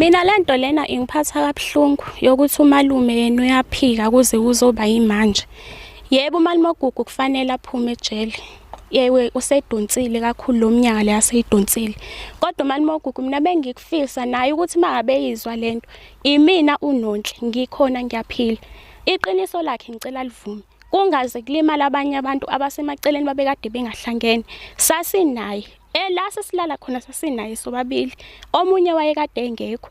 Mina lento lena ingiphatha kabuhlungu yokuthi umalume yena uyaphika kuze kuzoba yimanje. Yebo, umalume oGugu kufanele aphume ejele. Yewe, usedonsile kakhulu lo mnyaka le aseyidonsile. Kodwa umalume oGugu mina bengikufisa naye ukuthi mangabe eyizwa lento, imina uNonhle ngikhona ngiyaphila. Iqiniso lakhe ngicela livume. Kungaze kulimala abanye abantu abasemaceleni babekade bengahlangene. Sasinaye la sesilala khona, sasinaye sobabili, omunye wayekade engekho.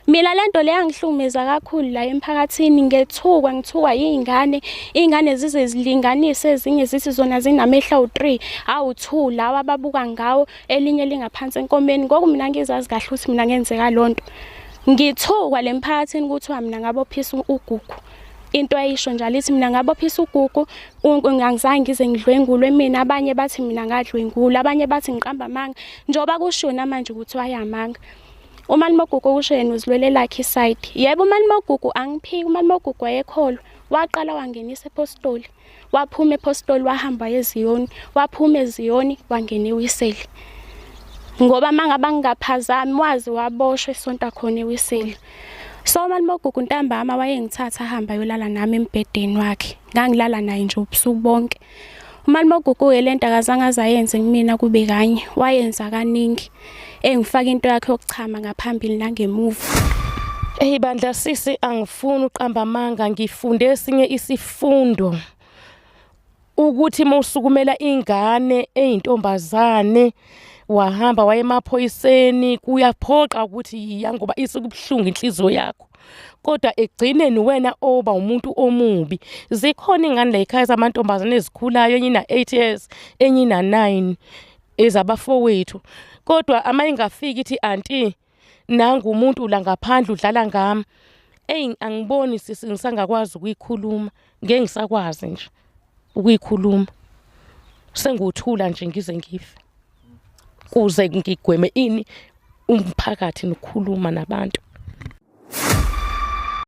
Mina lento le yangihlukumeza kakhulu la emphakathini, ngethukwa, ngithukwa yiy'ngane. Iy'ngane zize zilinganise, ezinye zithi zona zinamehlo awu-3, awu-2 lawa ababuka ngawo, elinye lingaphansi enkomeni. Ngoku mina ngizazi kahle ukuthi mina ngenzeka lonto. Ngithukwa le mphakathini kuthiwa mina ngabophisa uGugu. Into ayisho njalo ithi mina ngabophisa uGugu, angizange ngize ngidlwengulwe mina. Abanye bathi mina ngadlwengula, abanye bathi ngiqamba amanga, njengoba kushiwo namanje ukuthi wayamanga. Umalume oGugu kusho yena uzilwele lakhe isayidi. Yebo, umalume oGugu angiphiki, umalume oGugu wayekholwa. Waqala wangenisa ePostoli, waphuma ePostoli wahamba eZiyoni, waphuma eZiyoni wangena eWiseli. Ngoba mangabe ngingaphazami wazi waboshwa esonta khona eWiseli. So umalume oGugu ntambama wayengithatha ahamba ayolala nami embhedeni wakhe. Ngangilala naye nje ubusuku bonke. Umalume oGugu-ke lento akazange azayenze kumina kube kanye, wayenza kaningi. Engifaka into yakhe yokuchama ngaphambili nangemuva. Eyi bandla sisi, angifuni uqamba amanga, ngifunde esinye isifundo ukuthi uma usukumela ingane eyintombazane wahamba waye emaphoyiseni, kuyaphoqa ukuthi yiya ngoba isikubuhlungu inhliziyo yakho, kodwa ekugcineni wena oba umuntu omubi. Zikhona ingane la ekhaya zamantombazane ezikhulayo, enye ina-8 years, enye ina-9, ezabafowethu, kodwa ama ingafiki ithi, "Anti, nangu umuntu la ngaphandle udlala ngami." Eyi, angiboni sisi ngisangakwazi ukuyikhuluma, ngeke ngisakwazi nje ukuyikhuluma, senguthula nje ngize ngife kuze ngigweme ini umphakathi nokukhuluma nabantu.